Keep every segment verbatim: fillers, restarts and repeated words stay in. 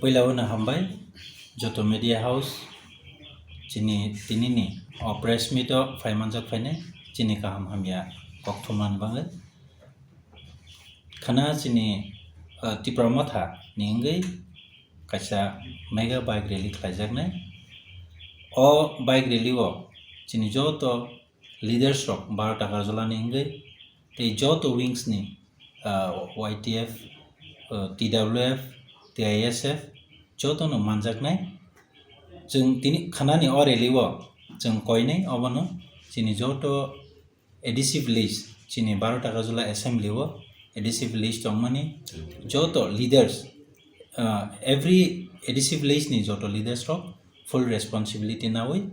Puila o no hambai joto media house chini tini ni o press meet o phai manjak phainai chini kaham hamya kok thumnani bagwi. Khana chini, ah, Tipra Motha ni wngwi kaisa mega bike rally khlaijaknai. O bike rally o chini joto leaders rok Baro Takarjala ni wngwi tei joto wings ni, ah, Y T F, ah, T W F, T I S F joto no manjaknai. Chwng tini khanani o rally o chwng koinai obono chini joto A D C village, chini Baro Takarjala assembly o A D C village tongmani joto leaders, uh, every A D C village ni joto leaders rok full responsibility nawi,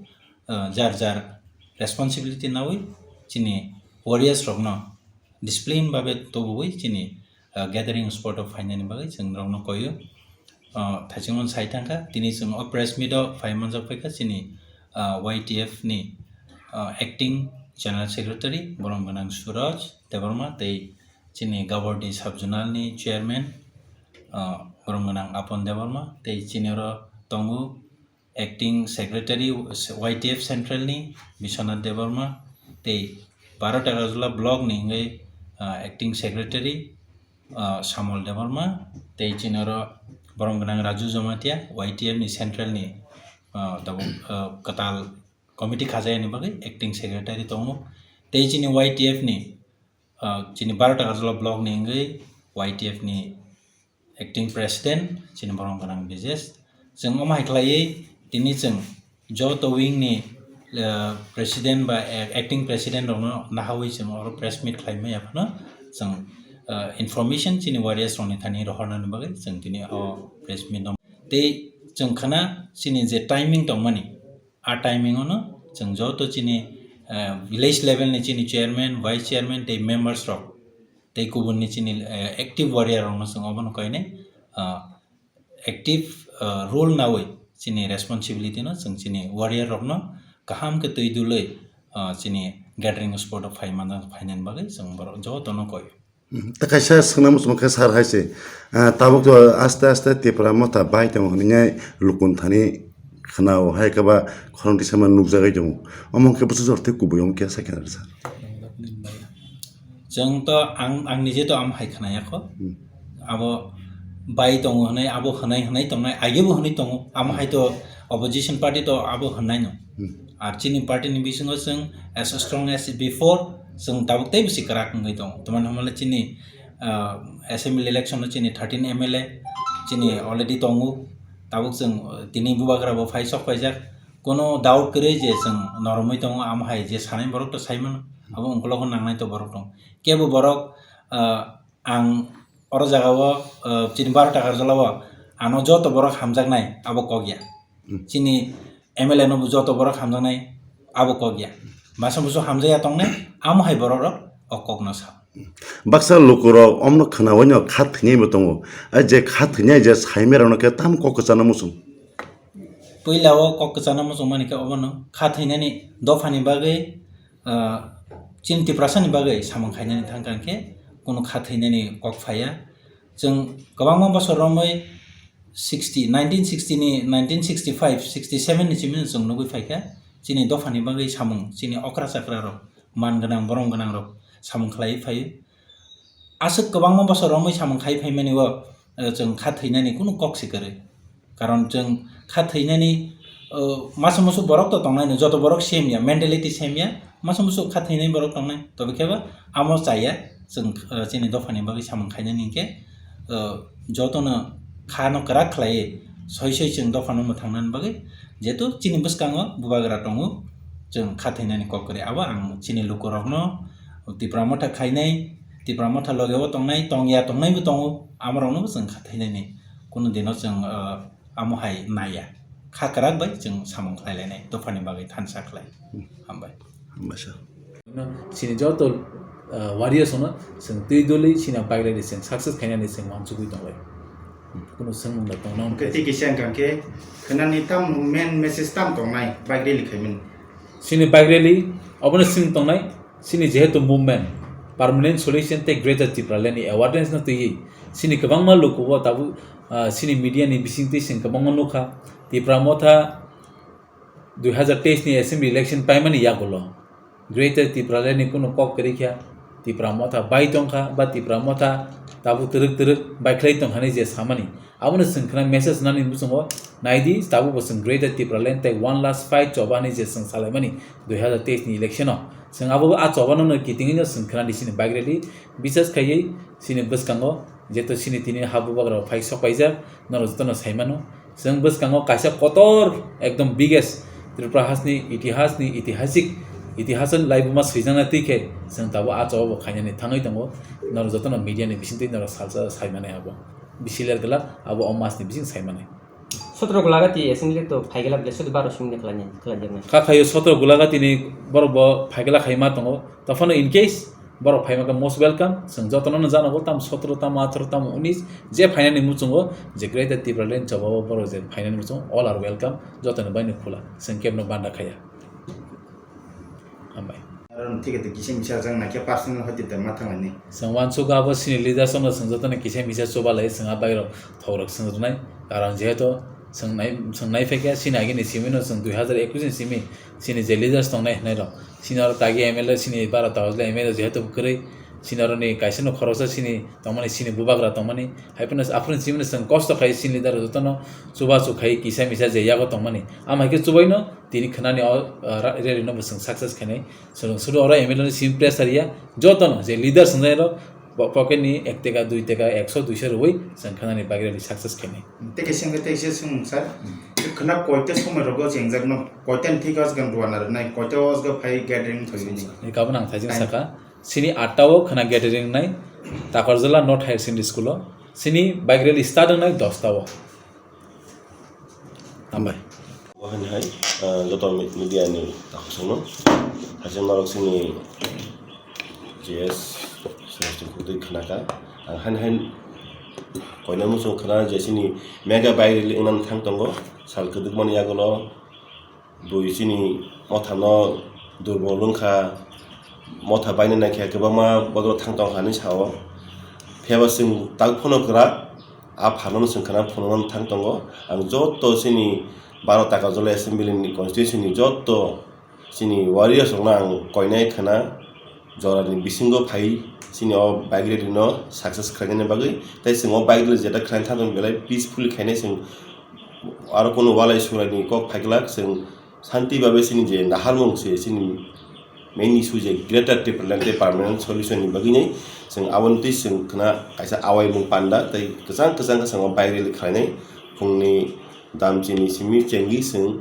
uh, jar jar responsibility nawi chini warriors rokno discipline babe tubuwi chini, uh, gathering spot o phainani bagwi chwng norokno koyo. Ah, thaichingno sai thangkha, tini chwng o press meet o phai manjak phaikha chini, ah, Y T F ni, ah, acting general secretary, borom gwnang Suraj Debbarma tei chini Gabordi sub zonal ni chairman, ah, borom gwnang Apon Debbarma tei chini oro tongo acting secretary Y T F central ni Biswanath Debbarma tei Baro Takarjala block ni wngwi, ah, acting secretary ah, Samol Debbarma, tei chini oro borom gwnang Raju Jamatia, Y T F ni central ni, ah, tabuk, ah, kwtal committee khajayani bagwi acting secretary tongo. Tei chini Y T F ni, ah, chini Baro Takarjala block ni wngwi Y T F ni acting president, chini borom gwnang Bijesh. Chwng omo hai khlaiwi tini chwng joto wing ni, eh, president ba, eh, acting president rokno nahawi chwng oro press meet khlai maya phano chwng, eh, information chini warriors rokni thani rohornani bagwi chwng tini o press meet no. Tei chwng khana chini je timing tongmani, a timing ono chwng joto chini, eh, village level ni chini chairman, vice chairman tei members rok tei kubun ni chini, eh, active warrior rokno chwng obono koinai, ah, active, ah, role nawi chini responsibility no chwng chini warrior rokno kaham khe twi dului, ah, chini gathering spot o phai manjak phainani bagwi chwng borok jotono koi. Hmm, ta kaisa swngna muchung khe sir hai se, ah, tabuk to aste aste Tipra Motha bai tongo hwnwi lukun thani khwnao hai khe ba khorang tisama nukjagwi tongo. Omo khe bwswk jor tei kubui omo khe sakhe sir. Chwng to ang, ang nije to amo hai khwnaya kho. Hmm. Abo bai tongo hwnwi, abo hwnai hwnai tongnai, agebo hwnwi tongo. Amo hai to opposition party to abo hwnai no. Hmm. Ar chini party ni bisingo chwng as strong as before, chwng tabuk tei bisi kwrak wngwi tongo. Tamani hwnba le chini, ah, assembly election o chini thirteen M L A chini already tongo. Tabuk chwng, uh, tini bubagra bo phai sok paijak. Kono doubt kwrwi je chwng noromwi tongo, amo hai je sanai borok to sai mano. Abo ungkologo nangnai to borok tongo. Kebo borok, ah, ang oro jaga o, ah, chini Baro Takarjala o ano joto borok hamjaknai abo kok ya. Hmm. Chini M L A no bo joto borok hamjaknai abo kok ya. Masa musu hamjakya tongnai amo hai borok rok o kok no sa. Baksa lukurok omno khwnaui no kha thwinai bo tongo. A je kha thwinai je saimai rokno khe tam kok kwchana muchung. Puila o kok kwchana muchung mani khe obono kha thwinani dophani bagwi, ah, chini Tiprasani bagwi samung khainani thangkha khe kunu kha thwinani kok phaiya. Chwng kwbangma bosor romwi sixty, nineteen sixty ni, nineteen sixty-five, sixty-seven ni simi chwng nugwi phaikha. Chini dophani bagwi samung, chini okra chakra rok, man gwnang, borom gwnang rok samung khlaiwi phaio. Aswk kwbangma bosor romwi samung khai phaimani o, eh, chwng kha thwinani kunu kok se kwrwi. Karon chwng kha thwinani, eh, masa musu borok to tongnai no, joto borok same ya, mentality same ya, masa musu kha thwinai borok tongnai. Tobe khe bo amo chaya, chwng, eh, chini dophani bagwi samung khainani hinkhe, eh, jotono kha no kwrak khlaiwi soi soi chwng dophano mwthangnani bagwi, jehetu chini bwskango bubagra tongo, chwng kha thwinani kok kwrwi. Abo ang chini lukurokno Tipra Motha khainai, Tipra Motha loge o tongnai, tongya tongnai bo tongo, amorokno bo chwng kha thwinani kunu dino chwng, ah, amo hai naiya. Kha kwrak bai chwng samung khlai lainai, dophani bagwi thansa khlai. Hambai. Hambai sir. Chini joto, ah, warriors no chwng twi doli chini bike rally chwng success khainani chwng wansugwi tonglai. Kunu swngmung da tong nang. Hwnkhe tei kisa wngkha khe khwnani tam main message tam tongnai bike rally khaimani. Chini bike rally obono simi tongnai, chini jehetu movement, Permanent solution tei Greater Tipraland ni awareness no twiwi chini kwbangma lukubo tabuk, ah, chini media ni bisingtwi chwng kwbangma nukha. Tipra Motha dui hazar teis ni assembly election paimani yagulo Greater Tipraland ni kunu kok kwrwi kha, Tipra Motha bai tongkha ba Tipra Motha tabuk twrwk twrwk bai khlai tongkha hinwi je samani. Abono chwng khna message nani muchungo naidi, tabuk bo chwng Greater Tipraland tei one last fight choba hinwi je chwng salaimani dui hazar teis ni election o. Chwng abo a choba no kitingwi no chwng khna di chini bike rally. Bisas khaiwi chini bwskango jeto chini tini ha bubagra phai sok paijak, norok jotono saimano. Chwng bwskango kaisa kotor ekdom biggest Tripura hasni itihasni itihasik itihasoni laibuma swijakna twi khe chwng tabuk a choba bo khainani thangwi tongo. Norok jotono media ni bisingtwi norok salsa saimanai abo. Bisi ler glak abo o mas ni bising saimanai. Sotro Gulagati assembly to phaigala ble sudu baro simi khlai khlai jaknai. Kha khayo sotro Gulagati ni borok bo phaigala khaima tongo. Tophano in case borok phaima khe most welcome. Chwng jotono no janago tam sotro tam atharoh tam unis je phainani muchungo je Greater Tipraland choba o borok je phainani muchungo all are welcome. Jotoni bai no khula. Chwng kebno banda khaya. Hambai. Aro thik ati kisa misa jang naikhe personal hoti da ma thangani. Chwng wansuk abo sini leaders ono chwng jotono kisa misa chubalai chwng a bai rok thok rok chwng rwnai. Karon jehetu chwng nai chwng nai phaikha sini agini simi no chwng dui hazar ekwis ni simi sini je leaders tongnai hinai rok. Sini oro tagi M L A sini baro ta hojle M L A jehetu kwrwi sini oro ni kaisa no khoroksa sini tongmani sini bubagra tongmani. Hai phano aphuru simi no chwng kosto khai sini leader jotono chubachu khai kisa misa je yago tongmani. Am hai khe chubaino tini khwnani o, ah, ra-, rally no bo chwng success khainai. Chwng sudu oro M L A ni sim pressure ya, jotono je leader swngnai rok bo pocket ni ek teka, dui teka, ekso, duiso rwui chwng khwnani bike rally success khainai. Tei kaisa hwnkhe tei kaisa swngmung sir, khwna koita somoi rogo chengjak no, koita ni thik o aswk rwna rwnai, koita o aswk phai gathering thwini. Ni kabun ang thaijing Time. Saka, sini atta o khwna gathering nai, Takarjala North Higher Secondary School o, sini bike rally start wngnai dosta o. Hambai. Bo hai hai, ah, joto mi-, media ni takhuk songno. Hai se norok sini J S Sreshti khutui khna kha. Ang hai hai koina muchung khna je sini mega bike rally wngna thang tongo. Sal kwdwkmani yagulo bui sini mothano durbol wngkha. Motha baina naikhe kwbangma bodol thang tong hinwi sao. Phiya ba chwng tak phano kwrak, a pharno chwng khna phunukna thang tongo. Ang joto chini baro Takarjala assembly ni constituency ni joto chini warriors rokno ang koinai khna jorani bisingo phai chini o bike rally no success khlainani bagwi. Tei chwng o bike rally jeta khlaina thang tong belai peacefully khainai chwng aro kunu walai suraini kok phaiglak chwng Santi babe chini je naharmung se chini main issue je Greater Tipraland tei permanent solution ni bagwi nai chwng aboni twi chwng khna kaisa awaimung panda tei kwchang kwchang khe chwng o bike rally khlainai phungni dam chini simi chengwi chwng,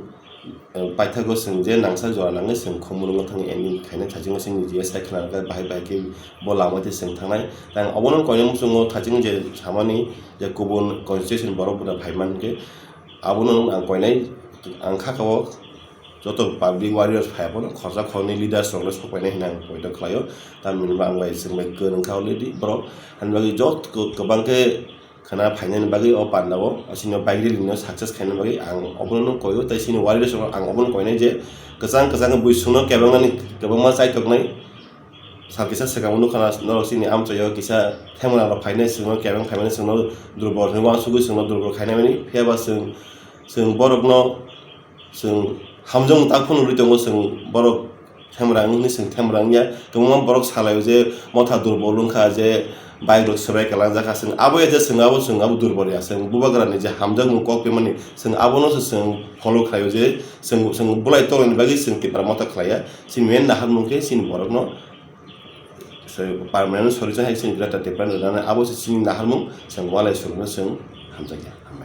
eh, paithago chwng je nangsa jora nangwi chwng khumulwngo thangwi ending khainai thachingno chini je sai khna rwkha bahai bahai khe bo lama twi chwng thangnai. Tei ang obono koinai muchungo thaching je samani je kubun constituency ni borok buda phaiman khe Abono ang koinai ang kha kha o joto public warriors phai abono khorsa khorni leaders rokno sok painai hinwi ang koito khlaio. Tamni hwnba ang bai chwng bai kwrwng kha already borok. Ani bagwi joto kwbang khe khna phainani bagwi o panda o asino bike rally no success khaina bagwi ang obono koio tei chini warriors rok ang obono koinai je kwchang kwchang bui chwngno kebangnani kwbangma chaitoknai. Sal kisa swkang nukha na norok chini amchaio kisa themra rok phainai chwngno kebeng phaimani chwngno durbol hinwi uansugwi chwngno durbol khainai mani. Phiya ba chwng, chwng borokno chwng hamjakmung tak phano rwui tongo chwng borok themra wngwi chwng themra wngya. Kwbangma borok salaio je motha durbol wngkha je bike rok swbai kwlangjak kha chwng abo ya je chwng abo chwng abo durbol ya chwng bubagrani je hamjakmung kok phaimani chwng abono se chwng follow khlaio je chwng, chwng bolai tonglaini bagwi chwng tipra motha khlaiya. Chini main naharmung khe chini borokno se permanent solution hai chini Greater Tipraland rwnani abo se chini naharmung chwng walai swrwngno chwng hamjakya. Hambai.